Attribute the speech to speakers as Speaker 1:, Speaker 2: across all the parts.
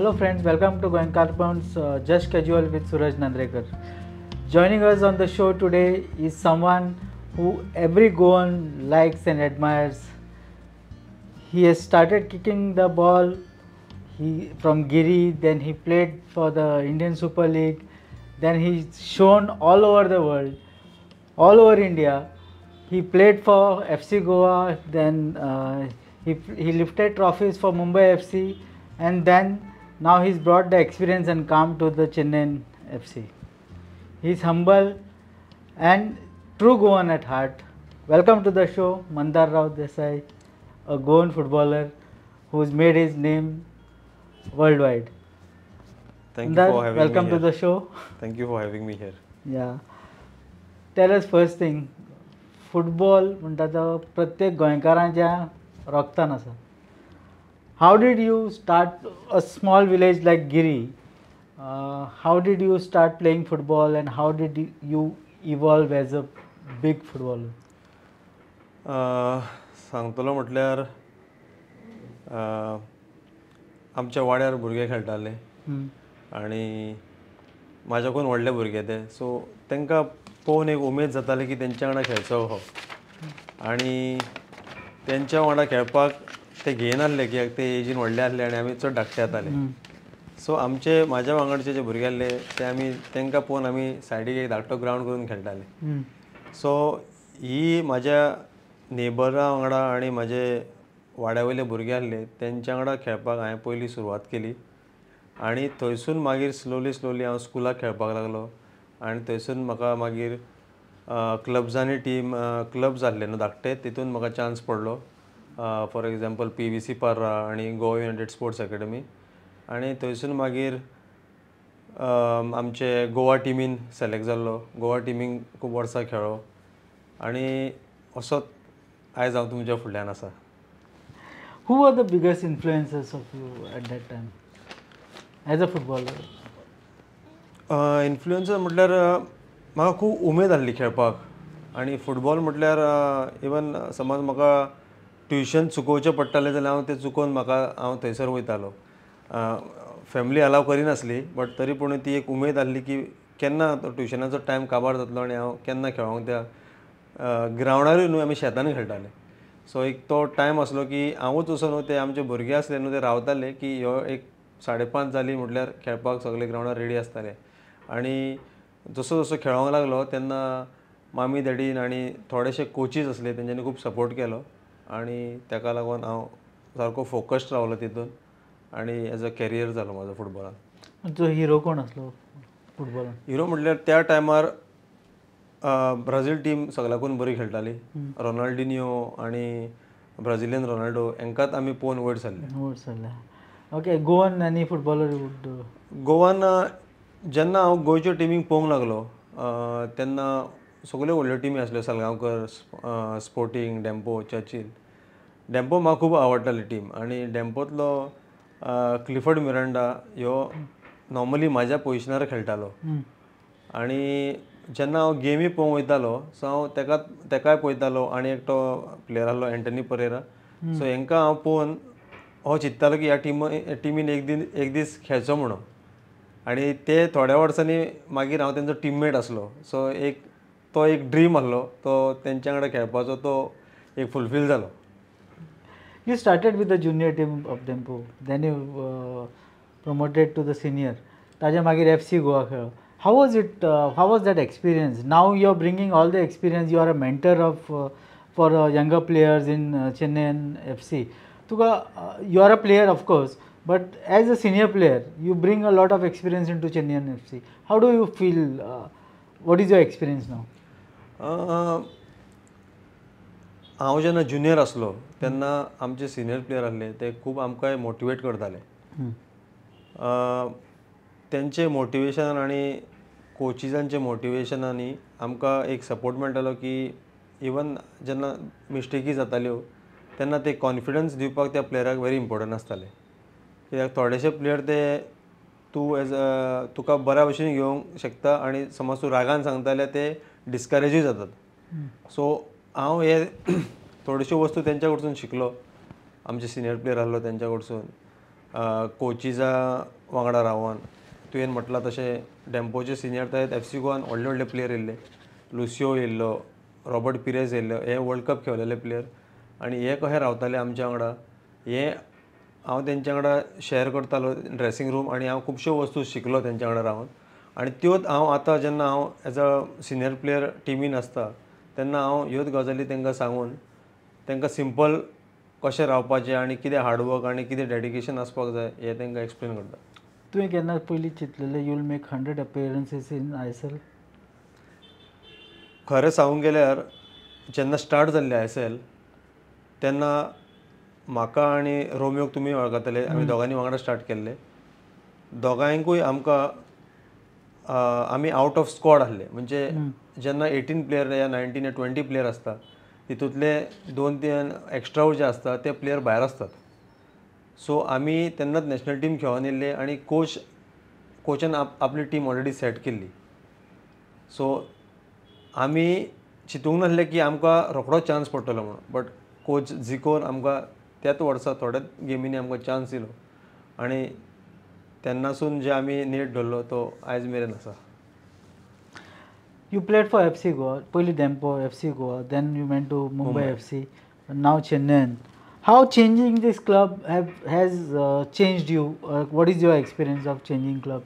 Speaker 1: Hello friends, welcome to Goenkarpon's Just Casual with Suraj Nandrekar. Joining us on the show today is someone who every Goan likes and admires. He has started kicking the ball from Giri, then he played for the Indian Super League, then he's shown all over the world, all over India. He played for FC Goa, then he lifted trophies for Mumbai FC, and then now he's brought the experience and calm to the Chennaiyin FC. He's humble and true Goan at heart. Welcome to the show, Mandar Rao Dessai, a Goan footballer who's made his name worldwide.
Speaker 2: Thank
Speaker 1: Mandar,
Speaker 2: you for having
Speaker 1: welcome
Speaker 2: me
Speaker 1: to
Speaker 2: here.
Speaker 1: The show.
Speaker 2: Thank you for having me here.
Speaker 1: Yeah. Tell us first thing, football म्हणटा तो प्रत्येक गोंयकारांच्या रोगतान आसा. How did you start a small village like Giri? How did you start playing football and how did you evolve as a big footballer?
Speaker 2: सांगतलो म्हटल्यार आमच्या वाड्यार भुरगे खेळटाले आनी म्हाज्याकून व्हडले भुरगे ते, सो तांकां पळोवन एक उमेद जाताली की तेंच्या वांगडा खेळचो हो, आनी तेंच्या वांगडा खेळपाक ते घेयनासले कित्याक ते एजीन व्हडले आसले आनी आमी चड धाकटे जाताले. सो आमचे म्हाज्या वांगडचे जे भुरगे आसले ते आमी तांकां पळोवन आमी सायडीक एक धाकटो ग्रावंड करून खेळटाले. सो ही म्हाज्या नेबरा वांगडा आनी म्हाजे वाड्या वयले भुरगे आसले तेंच्या वांगडा खेळपाक हांवें पयली सुरवात केली आनी थंयसून मागीर स्लोली स्लोली हांव स्कुलाक खेळपाक लागलो आनी थंयसून म्हाका मागीर क्लब्सांनी टीम क्लब्स आसले न्हू धाकटे, तितून म्हाका चान्स पडलो. फॉर एग्जाम्पल PVC Parra आनी गोवा युनायटेड स्पोर्ट्स एकेडमी, आनी थंयसून मागीर आमचे गोवा टिमीन सिलेक्ट जाल्लो. गोवा टिमीन खूब वर्सां खेळ्ळो आनी असोच आयज हांव तुमच्या फुडल्यान आसा.
Speaker 1: Who were the biggest influences of you at that time as a footballer?
Speaker 2: Influencer म्हटल्यार म्हाका खूब उमेद आसली खेळपाक आनी फुटबॉल म्हटल्यार इवन समज म्हाका ट्युशन चुकोवचें पडटालें जाल्यार हांव तें चुकोवन म्हाका हांव थंयसर वयतालो. फॅमिली अलाव करिनासली बट तरी पूण ती एक उमेद आसली की केन्ना तो ट्युशनाचो टायम काबार जातलो आनी हांव केन्ना खेळोंक त्या ग्रावंडारूय न्हू आमी शेतान खेळटाले. सो एक तो टायम आसलो की हांवूच असो न्हू ते आमचे भुरगे आसले न्हू ते रावताले की ह्यो एक 5:30 जाली म्हटल्यार खेळपाक सगळे ग्रावंडार रेडी आसताले. आनी जसो जसो खेळोंक लागलो तेन्ना मामी डॅडीन आनी थोडेशे कोचीस आसले तेंच्यांनी खूब सपोर्ट केलो आनी ताका लागून हांव सारको फोकस्ड रावलो तितून आनी एज अ कॅरियर जालो म्हाजो फुटबॉलान.
Speaker 1: तुजो हिरो कोण आसलो फुटबॉलान?
Speaker 2: हिरो म्हटल्यार त्या टायमार ब्राझील टीम सगळ्याकून बरी खेळटाली. रोनाल्डिनियो आनी ब्राझिलियन रोनाल्डो हांकांच आमी पळोवन वयर सरले.
Speaker 1: वयर सरले. ओके, गोवन आनी फुटबॉलर?
Speaker 2: गोवन जेन्ना हांव गोंयच्यो टिमीक पळोवंक लागलो तेन्ना सगळ्यो व्हडल्यो टिमी आसल्यो, सालगांवकर, स्पोर्टींग, डेम्पो, चर्चील. डेम्पो म्हाका खूब आवडटाली टीम आनी डेम्पोंतलो क्लिफर्ड मिरांडा ह्यो नॉर्मली म्हाज्या पोजिशनार खेळटालो आनी जेन्ना हांव गेमी पळोवंक वयतालो सो हांव तेकाय पळयतालो आनी एकटो प्लेयर आसलो एंटनी परेरा, सो हेंकां हांव पळोवन हो चिंत्तालो की ह्या टिमीन एक दीस खेळचो म्हणून. आनी ते थोड्या वर्सांनी मागीर हांव तेंचो टिममेट आसलो. सो एक तो एक ड्रीम आसलो तो तेंच्या वांगडा खेळपाचो, तो एक फुलफील जालो.
Speaker 1: You started with the junior team of Dempo, then you promoted to the senior. ताजे मागीर FC Goa खेळ्ळो. How was it? How was that experience? Now you are bringing all the experience. You are a mentor of for younger players in Chennaiyin FC. तुका you are a player of course, but as a senior player, you bring a lot of experience into Chennaiyin FC. How do you feel? What is your experience now?
Speaker 2: हांव जेन्ना junior आसलो तेन्ना आमचे senior player आसले ते खूब आमकां motivate करताले. तेंचे मोटिवेशन आनी कोचिजांचे मोटिवेशनांनी आमकां एक सपोर्ट मेळटालो की इवन जेन्ना मिस्टेकी जाताल्यो तेन्ना ते कॉन्फिडन्स दिवपाक त्या प्लेयराक वेरी इम्पोर्टंट आसताले. कित्याक थोडेशे प्लेयर ते तूं एज अ तुका बऱ्या भशेन घेवंक शकता आनी समज तूं रागान सांगता जाल्यार ते डिस्करेजूय जातात. सो हांव हे थोड्योश्यो वस्तू तेंच्या कडसून शिकलो. आमचे सिनियर प्लेयर आसलो तेंच्या कडसून, कोचिजा वांगडा रावन तुवें म्हटलां तशें डेम्पोचे सिनियर तर एफ सी गोवान व्हडले व्हडले प्लेयर येयल्ले, लुसियो येयल्लो, रॉबर्ट पिरेज येयल्लो, हे वर्ल्ड कप खेळलेले प्लेयर आनी हे कशे रावताले आमच्या वांगडा हे हांव तेंच्या वांगडा शेअर करतालो ड्रेसिंग रूम आनी हांव खुबश्यो वस्तू शिकलो तेंच्या वांगडा रावन आनी त्योच हांव आतां जेन्ना हांव एज अ सिनियर प्लेयर टिमीन आसता तेन्ना हांव ह्योच गजाली तांकां सांगून तांकां सिंपल कशें रावपाचें आनी कितें हार्डवर्क आनी कितें डेडिकेशन आसपाक जाय हें तांकां एक्सप्लेन करता.
Speaker 1: तुवें केन्ना पयलीं चिंतलेलें you will make 100 appearances in ISL?
Speaker 2: खरें सांगूंक गेल्यार जेन्ना स्टार्ट जाल्लें ISL तेन्ना म्हाका आनी रोमियोक तुमी वळखतले, आमी दोगांनी वांगडा स्टार्ट केल्ले. दोगांयकूय आमकां आमी आवट ऑफ स्क्वॉड आसले, म्हणजे जेन्ना 18 प्लेयर या 19 या 20 प्लेयर आसता तितूंतले 2-3 एक्स्ट्रा जे आसता ते प्लेयर भायर आसतात. सो आमी तेन्नाच नॅशनल टीम खेळोन येयल्ले आनी कोचान आपली टीम ऑलरेडी सेट केल्ली. सो आमी चिंतूंक नासलें की आमकां रोखडोच चान्स पडटलो म्हणून, बट कोच जिकोन आमकां त्याच वर्सा थोड्याच गेमींनी आमकां चान्स दिलो आनी तेन्नासून जे आमी नेट धरलो तो आयज मेरेन आसा.
Speaker 1: You played for FC Goa, पयलीं Dempo, FC Goa, then you went to Mumbai FC, now Chennai. How changing this club has changed you? What is your experience of changing club?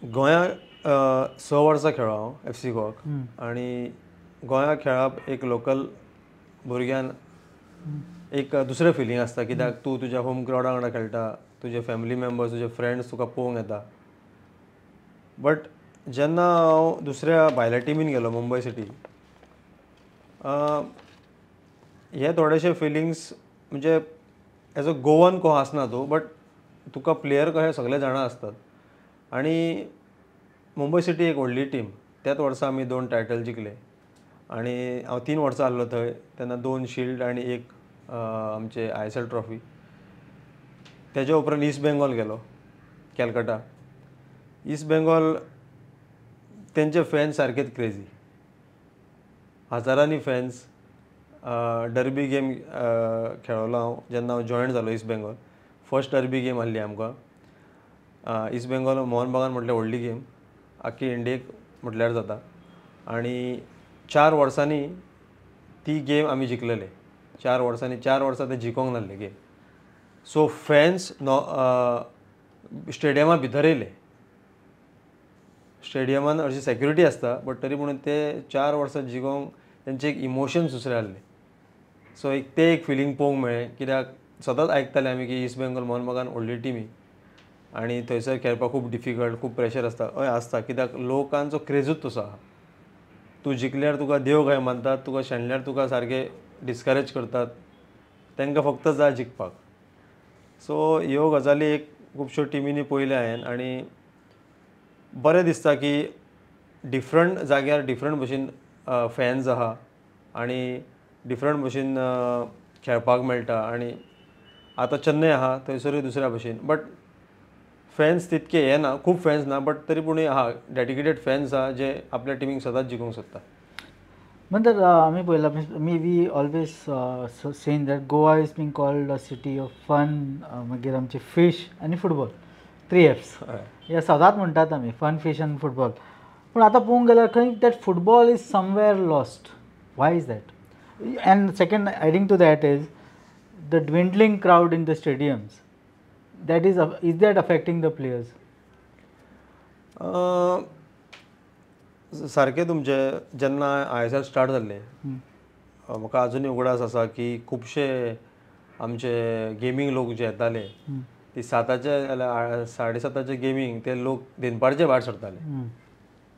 Speaker 2: गोंया 6 वर्सां खेळ्ळो हांव एफ सी गोवाक आनी गोंया खेळप एक लोकल भुरग्यान एक दुसरें फिलींग आसता, कित्याक तूं तुज्या होम क्रावडा वांगडा खेळटा, तुजे फॅमिली मेंबर्स, तुजे फ्रेंड्स तुका पळोवंक येता. बट जेन्ना हांव दुसऱ्या भायल्या टिमीन गेलो मुंबय सिटी, हे थोडेशे फिलिंग्स म्हणजे एज अ गोवन को आसना तूं, बट तुका प्लेयर कशे सगळे जाणां आसतात. आनी मुंबय सिटी एक व्हडली टीम, त्याच वर्सा आमी 2 टायटल जिखले आनी हांव 3 वर्सां आसलो थंय तेन्ना 2 शिल्ड आनी एक आमचे ISL trophy. तेज्या उपरांत इस्ट बेंगॉल गेलो, कॅलकटा. इस्ट बेंगॉल तेंचे फॅन्स सारकेच क्रेजी, हजारांनी फॅन्स. डर्बी गेम खेळलो हांव जेन्ना हांव जॉयन जालो East Bengal, first derby game आहली आमकां. इस्ट बेंगॉल मोहन बागान म्हटल्यार व्हडली गेम, आख्खी इंडियेक म्हटल्यार जाता. आनी 4 वर्सांनी ती गेम आमी जिखलेले, 4 वर्सांनी, 4 वर्सां ते जिखोंक नासले गेम. सो फॅन्स स्टेडियमा भितर येयले, स्टेडियमान अशी सेक्युरिटी आसता बट तरी पूण ते 4 वर्सां जिखोंक तेंचे एक इमोशन्स दुसरे आहले. सो एक ते एक फिलींग पळोवंक मेळ्ळें, कित्याक सदांच आयकताले आमी की इस्ट बेंगॉल मोहन बागान व्हडली टिमी आनी थंयसर खेळपाक खूब डिफिकल्ट, खूब प्रेशर आसता. हय आसता, कित्याक लोकांचो क्रेजूच तसो आहा. तूं जिखल्यार तुका देव काय मानतात, तुका शेणल्यार तुका सारके डिस्करेज करतात, तांकां फक्त जाय जिखपाक. सो ह्यो गजाली एक खुबश्यो टिमींनी पळयल्या हांवें आनी बरें दिसता की डिफरंट जाग्यार डिफरंट भशेन फॅन्स आहा आनी डिफरंट भशेन खेळपाक मेळटा. आनी आतां चेन्नय आहा थंयसरूय दुसऱ्या भशेन, बट फॅन्स तितके हे ना, खूब फॅन्स ना, बट तरी पूण आहा डेडिकेटेड फॅन्स आहा जे आपल्या टिमीक सदांच जिखूंक सोदता.
Speaker 1: नंतर आमी पळयलां, मी we always seen that Goa is being called a city of fun, मागीर आमचे फिश आनी फुटबॉल, 3 Fs हे सदांच म्हणटात आमी, फन, फिश आनी फुटबॉल. पूण आतां पळोवंक गेल्यार खंय that football is somewhere lost. Why is that? And second adding to that is the dwindling crowd in the stadiums, that is that affecting the players?
Speaker 2: सारकें तुमचें जेन्ना ISL start जाल्लें म्हाका आजुनूय उगडास आसा की खुबशे आमचे गेमींग लोक जे येताले ती 7च्या जाल्यार 7:30च्या गेमींग ते लोक दनपारचे भायर सरताले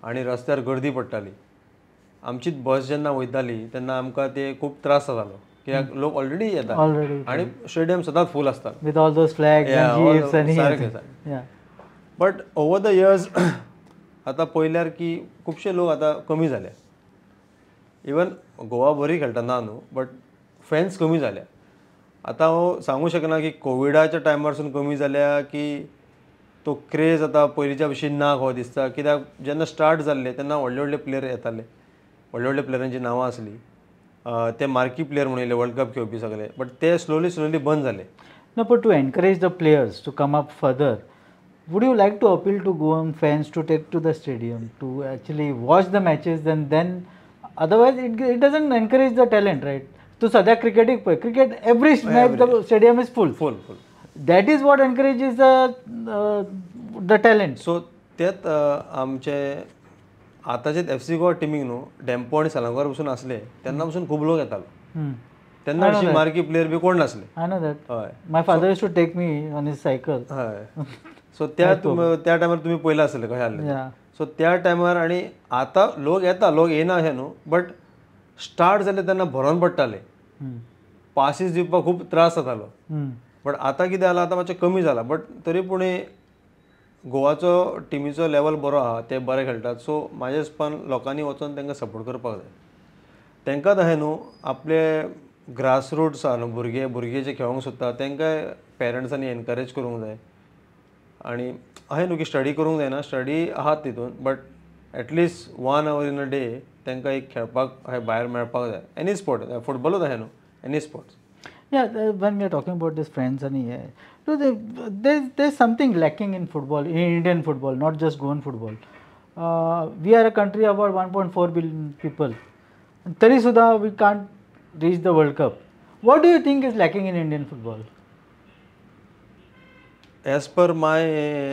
Speaker 2: आनी रस्त्यार गर्दी पडटाली. आमचीच बस जेन्ना वयताली तेन्ना आमकां ते खूब त्रास जातालो, कित्याक लोक ऑलरेडी येता आनी स्टेडियम सदांच फूल आसता
Speaker 1: with all those flags and jeeps आनी
Speaker 2: सारकें सारकें. बट ओवर the years आतां पळयल्यार की खुबशे लोक आतां कमी जाले. इवन गोवा बरी खेळटा ना न्हू, बट फॅन्स कमी जाल्या. आतां हांव सांगूं शकना की कोविडाच्या टायमारसून कमी जाल्या की तो क्रेज आतां पयलींच्या भशेन ना खो दिसता. कित्याक जेन्ना स्टार्ट जाल्ले तेन्ना व्हडले व्हडले प्लेयर येताले, व्हडले व्हडले प्लेयरांची नांवां आसली, ते मार्की प्लेयर म्हणून येयले वर्ल्ड कप खेळपी सगळे, बट ते स्लोली स्लोली बंद जाले.
Speaker 1: No, but to encourage the players to come up further, would you like to appeal to Goan fans to take to the stadium, to actually watch the matches, and then otherwise it doesn't encourage the talent, right? तूं सद्या क्रिकेटीक पळय, cricket every match the stadium is full.
Speaker 2: Full full.
Speaker 1: That is what encourages the talent.
Speaker 2: So तेत आमचे आतांचे F C Goa टिमीक न्हू डेम्पो आनी सलांगार पसून आसले तेन्ना पसून खूब लोक येतालो. तेन्ना अशी मार्की प्लेयर बी कोण नासले.
Speaker 1: I know that.
Speaker 2: हय.
Speaker 1: My father used to take me on his cycle.
Speaker 2: हय. सो त्या त्या टायमार तुमी पयलां आसतलें कशें आहलें. सो त्या टायमार आनी आतां लोक येता, लोक येना अशें न्हू, बट स्टार्ट जाले तेन्ना भरोन पडटाले, पासीस दिवपाक खूब त्रास जातालो. बट आतां कितें जालां, आतां मातशें कमी जालां, बट तरी पूण गोवाचो टिमीचो लेवल बरो आहा, ते बरे खेळटात. सो म्हाज्या हिसपान लोकांनी वचोन तांकां सपोर्ट करपाक जाय. तांकांच अशें न्हू, आपले ग्रासरूट्स आहा न्हू, भुरगे भुरगे जे खेळोंक सोदता तांकां पेरंट्सांनी एनकरेज करूंक जाय. आनी अशें न्हू की स्टडी करूंक जायना, स्टडी आहात तितून, but at least 1 hour in a day तांकां एक खेळपाक अशें भायर मेळपाक जाय. एनी स्पोर्ट, फुटबॉलूच अशें न्हू, any sports.
Speaker 1: Yeah, when we are talking about these friends and yeah, so there's something lacking in football, in Indian football, not just Goan football. We are a country of about 1.4 billion people. Tari sudha we can't reach the World Cup. What do you think is lacking in Indian football?
Speaker 2: As per my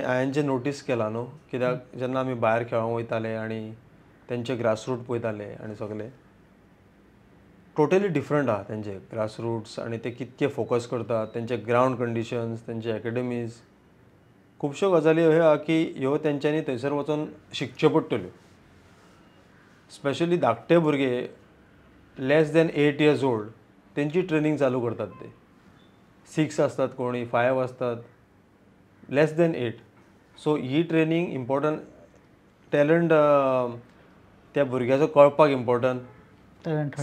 Speaker 2: हांवें जें notice केलां न्हू, कित्याक जेन्ना आमी भायर खेळोंक वयताले आनी तेंचे ग्रासरूट पळयताले आनी सगळे टोटली डिफरंट आहा तेंचे ग्रासरूट्स आनी ते कितके फोकस करतात, तेंचे ग्रावंड कंडिशन्स, तेंचे एकेडमीज, खुबश्यो गजाली ह्यो आहा की ह्यो तेंच्यांनी थंयसर वचोन शिकच्यो पडटल्यो. स्पेशली धाकटे भुरगे लेस दॅन 8 इयर्स ओल्ड तेंची ट्रेनींग चालू करतात. ते 6 आसतात, कोणी 5 आसतात, लेस दॅन 8. सो ही ट्रेनींग इम्पॉर्टंट, टॅलंट त्या भुरग्याचो कळपाक important,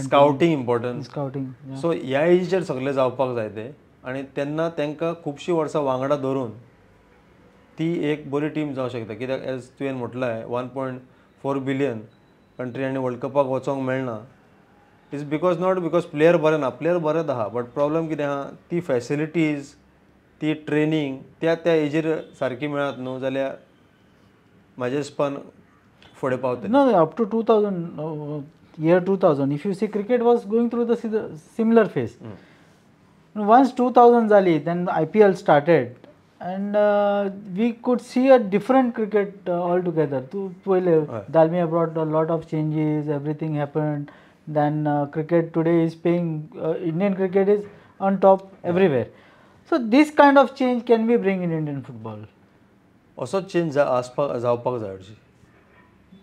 Speaker 2: scouting important.
Speaker 1: Scouting.
Speaker 2: So ह्या एजीचेर सगळें जावपाक जाय ते, आनी तेन्ना तांकां खुबशीं वर्सां वांगडा धरून ती एक बरी टीम जावंक शकता. कित्याक एज तुवें म्हटलां 1.4 बिलियन कंट्री आनी वर्ल्ड कपाक वचोंक मेळना, it's because not because player बरे ना, प्लेयर बरेच आहा, बट प्रॉब्लम कितें आहा, ती फॅसिलिटीज, ती ट्रेनींग त्या त्या एजीर सारकी मेळत न्हू जाल्यार म्हाज्या हिसपान फुडें पावतले.
Speaker 1: No, up to 2000, year 2000, if you see, cricket was going through the similar phase. Once 2000 jali, then IPL started and we could see a different cricket altogether. Dalmia brought a lot of changes, everything happened. Then cricket today is paying, Indian cricket is on top everywhere. So this kind of change can we bring in Indian football?
Speaker 2: Also change जावपाक जाय.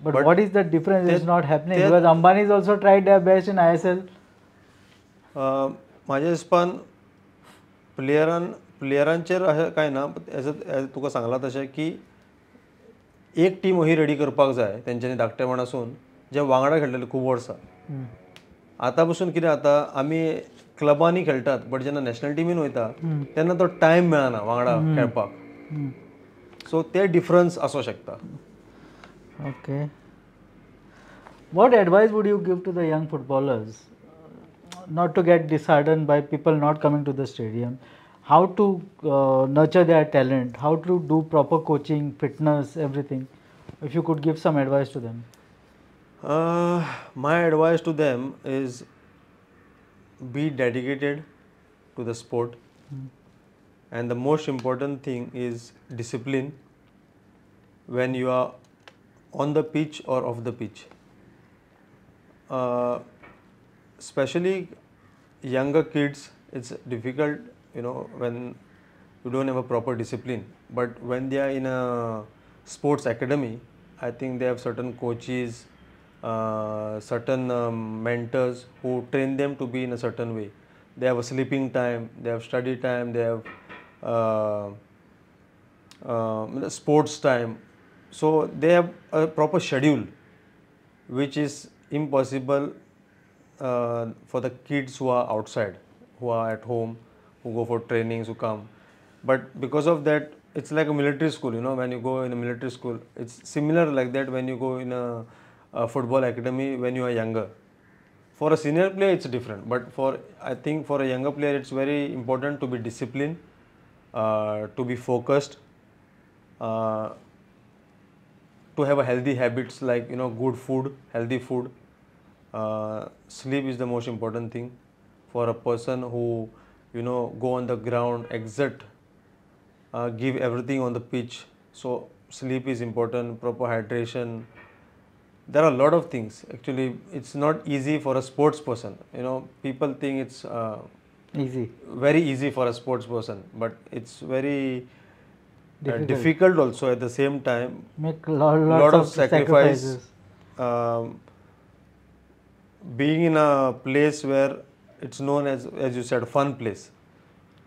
Speaker 1: But what is the difference is not happening because Ambani's also tried their best in ISL.
Speaker 2: म्हाज्या हिसपान प्लेयरांचेर अशें कांय ना, as तुका सांगलां तशें की एक टीम ही रेडी करपाक जाय तेंच्यांनी धाकटेपणासून जे वांगडा खेळटले खूब वर्सां. आतां पसून कितें जाता, आमी क्लबांनी खेळटात, बट जेन्ना नॅशनल टिमीन वयता तेन्ना तो टायम मेळना वांगडा खेळपाक. सो ते डिफरन्स आसूं शकता.
Speaker 1: Okay. What advice would you give to the young footballers not to get disheartened by people not coming to the stadium? How to nurture their talent? How to do proper coaching, fitness, everything? If you could give some advice to them.
Speaker 2: My advice to them is be dedicated to the sport. And the most important thing is discipline when you are on the pitch or off the pitch. Especially younger kids, it's difficult, you know, when you don't have a proper discipline. But when they are in a sports academy, I think they have certain coaches, certain mentors who train them to be in a certain way. They have a sleeping time, they have study time, they have sports time. So they have a proper schedule, which is impossible for the kids who are outside, who are at home, who go for trainings, who come. But because of that, it's like a military school, you know, when you go in a military school, it's similar like that when you go in a football academy when you are younger. For a senior player, it's different, but for, I think for a younger player, it's very important to be disciplined to be focused, to have a healthy habits like you know good food, healthy food. Sleep is the most important thing for a person who you know go on the ground, exert, give everything on the pitch. So sleep is important, proper hydration. There are a lot of things. Actually, it's not easy for a sports person. You know, people think it's
Speaker 1: easy,
Speaker 2: very easy for a sports person, but it's very difficult also at the same time.
Speaker 1: Make lot of sacrifices.
Speaker 2: Being in a place where it's known as you said, fun place.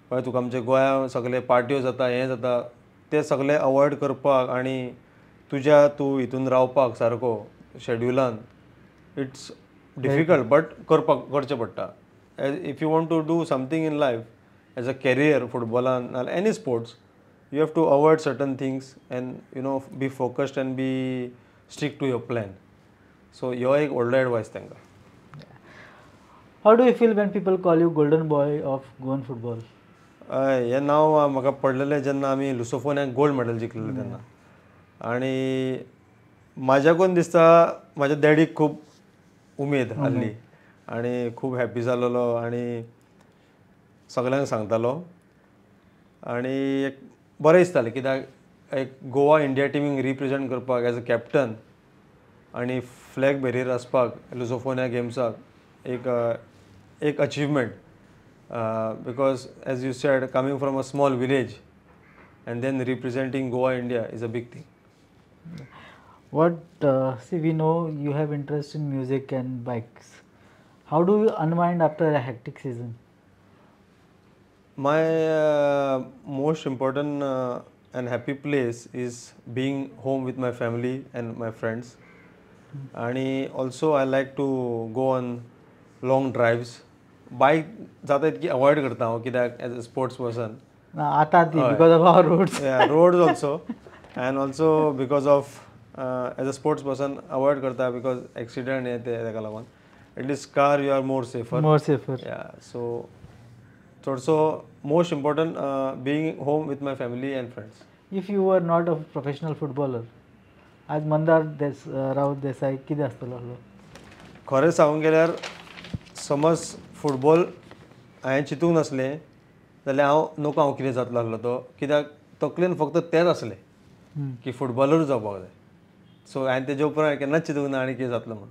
Speaker 2: पळय तुका आमच्या गोंया सगळे पार्ट्यो जाता, हें जाता, ते सगळे अवॉयड करपाक आनी तुज्या तूं हितून रावपाक सारको शेड्युलान it's difficult, but करपाक करचें पडटा. If you want to do something in life as a career फुटबॉलान नाल्यार any sports, you have to avoid certain things and you know be focused and be strict to your plan. So ह्यो एक व्हडलो advice तांकां.
Speaker 1: How do you feel when people call you golden boy of Goan football?
Speaker 2: हें नांव म्हाका पडलेलें जेन्ना आमी लुसोफोनियाक गोल्ड मेडल जिखलेलें तेन्ना, आनी म्हाज्याकून दिसता म्हाज्या डॅडीक खूब उमेद आहली आनी खूब हॅप्पी जालोलो आनी सगल्यांक सांगतालो आनी एक बरें दिसतालें कित्याक एक गोवा इंडिया टिमीक रिप्रेजेंट करपाक एज अ कॅप्टन आनी फ्लॅग बेरियर आसपाक लुसोफोनिया गेम्साक एक एक achievement. Because as you said, coming from a small village and then representing Goa India is a big thing.
Speaker 1: What see, we know you have interest in music and bikes. How do you unwind after a hectic season?
Speaker 2: My most important and happy place is being home with my family and my friends. And also I like to go on long drives. Bike जाता इतकी avoid करता हांव कित्याक as a sports person
Speaker 1: आतां ती because of our roads.
Speaker 2: Roads also and also because of as a sports person avoid करता because accident हे ते ताका लागून. At least car you are more safer.
Speaker 1: More safer.
Speaker 2: या सो चडसो most important being home with my family and friends.
Speaker 1: If you are not a professional footballer, आज मंदार राउत देसाई कितें आसतलो आसलो?
Speaker 2: खरें सांगूंक गेल्यार समज फुटबॉल हांवें चिंतूंक नासलें जाल्यार हांव नको हांव कितें जातलो आसलो तो, कित्याक तकलेन फक्त तेंच आसलें की फुटबॉलर जावपाक जाय. सो हांवें तेजे उपरांत केन्नाच चिंतूंक ना आनी कितें जातलो म्हूण.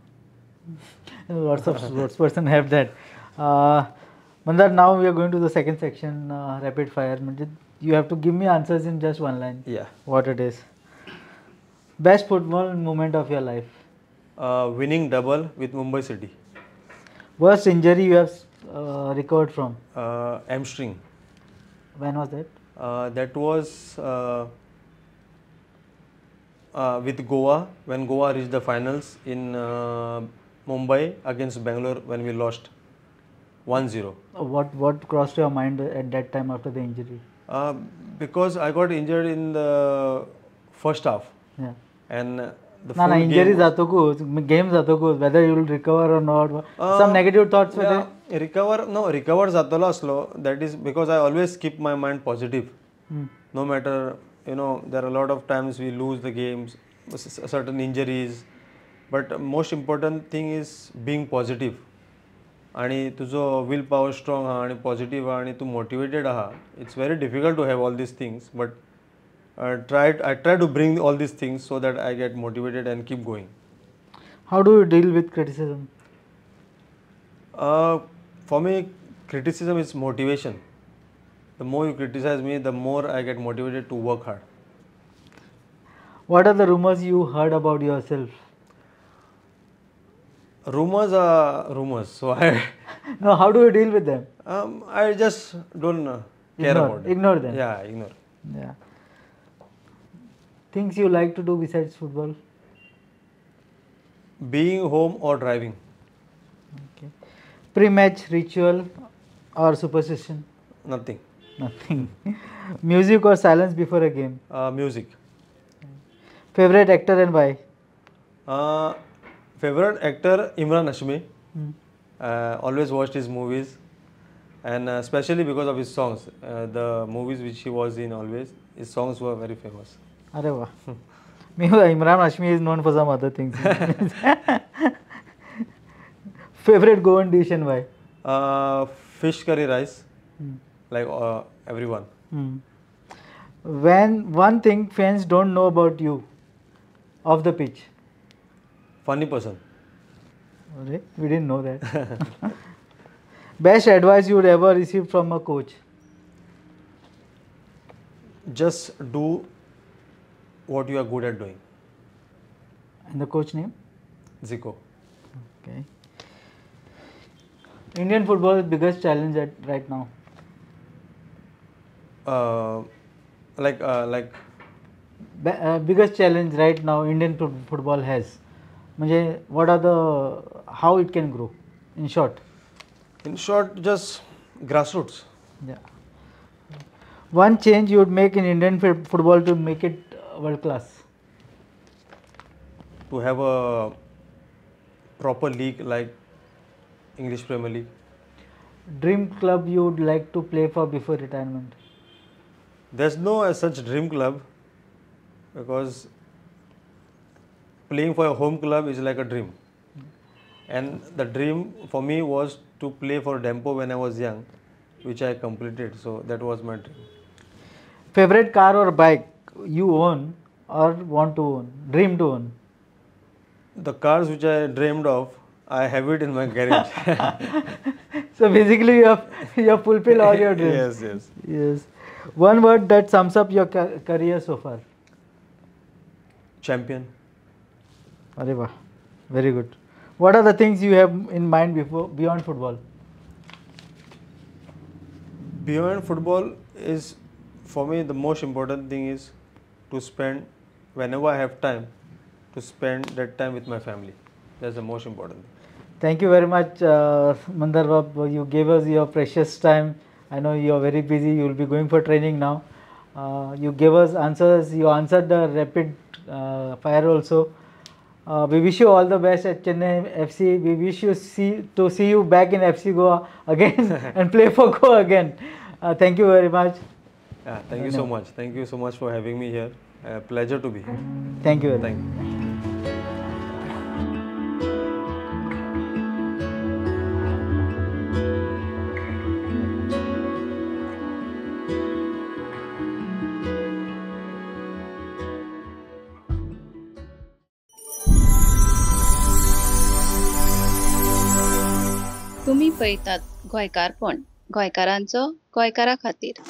Speaker 1: Lots of sports person have that. Mandar, now we are going to the second section, rapid fire. म्हणजे you have to give me answers in just one line.
Speaker 2: Yeah.
Speaker 1: What it is. Best football moment of your life?
Speaker 2: Winning double with Mumbai City.
Speaker 1: Worst injury you have recovered from?
Speaker 2: Hamstring.
Speaker 1: When was that?
Speaker 2: That was with Goa, when Goa reached the finals in Mumbai against Bangalore when we lost 1-0.
Speaker 1: What crossed your mind at that time after the injury?
Speaker 2: Because I got injured in the first half.
Speaker 1: Yeah.
Speaker 2: And the
Speaker 1: ना ना injury जातकूच game जातकूच whether you will recover or not, some negative thoughts were there?
Speaker 2: Recover, no, recover जातलो आसलो, that is because I always keep my mind positive. No matter, you know, there are a lot of times we lose the games, certain injuries, but most important thing is being positive. आणि तुजो will power strong आहा आनी positive आहा आनी तूं motivated आहा. It's very difficult to have all these things, but I try to bring all these things so that I get motivated and keep going.
Speaker 1: How do you deal with criticism?
Speaker 2: For me, criticism is motivation. The more you criticize me, the more I get motivated to work hard.
Speaker 1: What are the rumors you heard about yourself?
Speaker 2: Rumors are rumors, so I...
Speaker 1: No, how do you deal with them?
Speaker 2: I just don't care about it.
Speaker 1: Ignore them.
Speaker 2: Yeah, ignore.
Speaker 1: Yeah. Things you like to do besides football?
Speaker 2: Being home or driving.
Speaker 1: Okay. Pre-match ritual or superstition?
Speaker 2: Nothing.
Speaker 1: Nothing. Music or silence before a game?
Speaker 2: Music.
Speaker 1: Favorite actor and why?
Speaker 2: Favorite actor Imran Hashmi. Always watched his movies. And specially because of his songs, the movies which he was in always, his songs were very famous.
Speaker 1: अरे वा. Me Emraan Hashmi is known for some other things. Favourite Goan dish and why?
Speaker 2: Fish curry rice, like everyone.
Speaker 1: When one thing fans don't know about you off the pitch?
Speaker 2: Funny person.
Speaker 1: Arey, we didn't know that. Best advice you would ever receive from a coach?
Speaker 2: Just do what you are good at doing.
Speaker 1: And the coach name?
Speaker 2: Zico.
Speaker 1: Okay. Indian football's biggest challenge at right now?
Speaker 2: Like
Speaker 1: Biggest challenge right now Indian football has. म्हणजे what are the how it can grow in short?
Speaker 2: In short, just grassroots.
Speaker 1: Yeah. One change you would make in Indian football to make it world class?
Speaker 2: To have a proper league like English Premier League.
Speaker 1: Dream club you would like to play for before retirement?
Speaker 2: There's no as such dream club, because playing for a home club is like a dream. And the dream for me was to play for Dempo when I was young, which I completed. So that was my dream.
Speaker 1: Favorite car or bike you own or want to own, dream to own?
Speaker 2: The cars which I dreamed of, I have it in my garage.
Speaker 1: So basically you have fulfilled all your dreams.
Speaker 2: Yes, yes.
Speaker 1: Yes. One word that sums up your career so far?
Speaker 2: Champion.
Speaker 1: Arey wah, very good. What are the things you have in mind beyond football?
Speaker 2: Beyond football is, for me, the most important thing is to spend, whenever I have time, to spend that time with my family. That's the most important thing.
Speaker 1: Thank you very much, Mandar Bab. You gave us your precious time. I know you are very busy. You will be going for training now. You gave us answers. You answered the rapid fire also. We wish you all the best at Chennai FC. We wish you to see you back in FC Goa again and play for Goa again. Thank you very much.
Speaker 2: Yeah, thank you so much. Thank you so much for having me here. Pleasure to be here.
Speaker 1: Thank you.
Speaker 2: Thank you.
Speaker 3: तुम्ही पळयतात गोंयकारपण, गोंयकारांचो गोंयकारा खातीर.